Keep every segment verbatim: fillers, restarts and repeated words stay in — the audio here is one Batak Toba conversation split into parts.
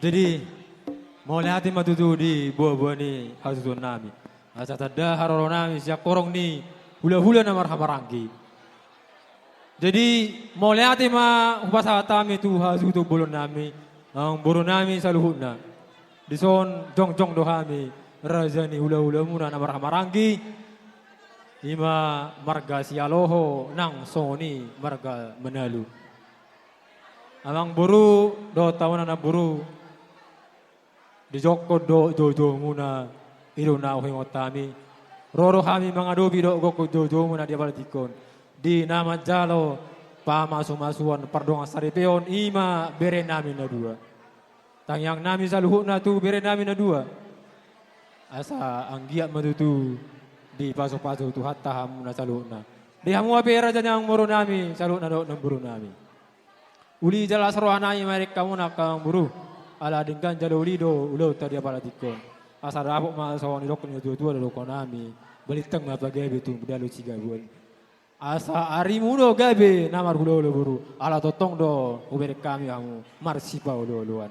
Jadi, mauliate ma tutu di boa-boa ni hatutuonnami. Asa tanda haroronami sian horong ni hula-hula na marhahamaranggi. Jadi, mauliate ma hupasahat hami tu hasuhuton bolonnami, amangborunami saluhutna. Dison jongjong do hami, raja ni hula-hulamuna na marhahamaranggi, i ma marga Sihaloho nang songon i marga Manalu. Amangboru dohot hamuna namboru, digokhon do joujoumuna, i do na huingot hami. Ro do hami mangadopi dohot gokhon joujoumuna di apala tingki on, di na manjalo pamasumasuon pardongansaripeon, i ma berenami na dua. Tangiangnami saluhutna tu berenami na dua, asa anggiat ma tutu dipasupasu Tuhanta hamuna saluhutna. Di hamu pe raja ni amangborunami saluhutna dohot namborunami. Uli jala las rohanami mamereng hamuna angka amangboru, ala denggan jala uli do ulaonta di apala tingki on. Asa dapot ma songon nidok ni natuatua dohononnami, balintang ma pagabe tumundalhon sigabuan. Asa arimu do gabe na marhulahula boru, ala tongtong do hubereng hami hamu marsipaolooloan.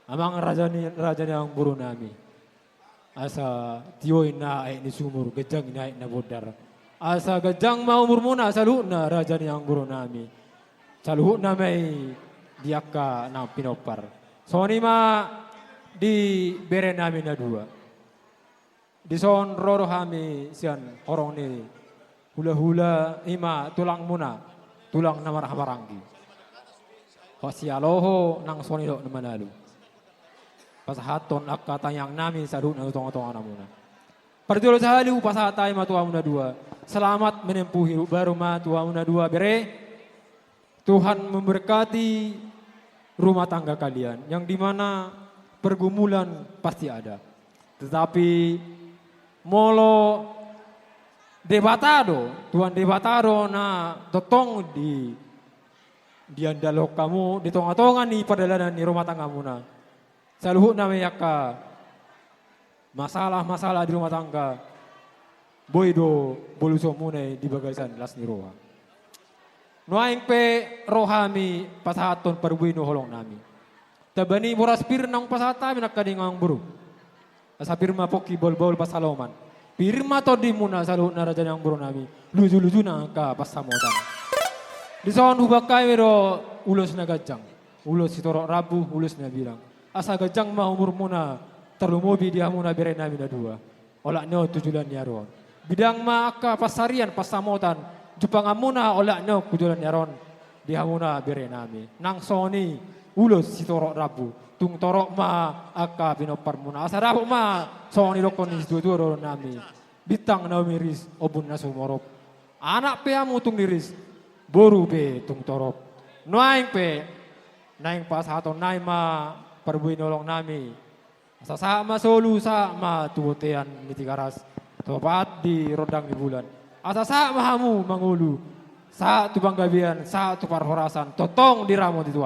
Amang raja ni, raja ni amangborunami. Asa tio ninna aek ni sumur, ganjang ninna aek na bondar. Asa ganjang ma umurmuna saluhutna raja ni amangborunami. Saluhutna ma i di angka na pinompar. Songon i ma di berenami na dua. Dison ro do hami sian horong ni hulahula, i ma tulangmuna, tulang na marhahamaranggi. Hos Sihaloho nang songon i dohot na Manalu. Pasahathon angka tangiangnami saluhutna tu tongatonganamuna. Parjolo sahali hupasahat hami ma tu hamu na dua. Selamat menempuh hidup baru ma tu hamu na dua bere. Tuhan memberkati rumah tangga kalian, yang dimana pergumulan pasti ada. Tetapi molo Debata do, Tuhan Debata do na tongtong di, diandalhon hamu di tongatonga ni pardalanan ni rumah tanggamuna. Saluhutna ma i angka masalah-masalah di rumah tangga, boi do bolusonmuna i di bagasan las ni roha. Nuaeng pe ro hami pasahathon parbue ni holongnami. Tamba ni boras pir naung pasahat hami nangkaning amangboru. Asa pir ma pongki bahulbahul pansalongan. Pir ma tondimuna saluhutna raja ni amangborunami. Lujuluju nang angka pansamotan. Dison hubaen hami do ulos na ganjang. Ulos sitorop rambu, ulos na bilang. Asa ganjang ma umurmuna, tarlumobi di hamuna berenami na dua. Olat ni on tu joloan ni ari on. Bidang ma angka pansarian, pansamotan, jumpanganmuna olat ni on tu joloan ni ari on di hamuna berenami. Nang songon i ulos sitorop rambu, tung torop ma angka pinomparmuna. Asa dapot ma songon nidokkon ni situatua dohononnami. Bintang na umiris, ombun na sumorop. Anak pe hamu tung diris, boru pe tung torop. Nuaeng pe, naeng pasahatonnami ma parbue ni holongnami. Asa sahat ma solu, sahat ma tu bontean ni Tigaras. Topat di rondang ni bulan. Asa sahat ma hamu mangolu. Sahat tu panggabean, sahat tu parhorasan. Tongtong diramoti Tuhan.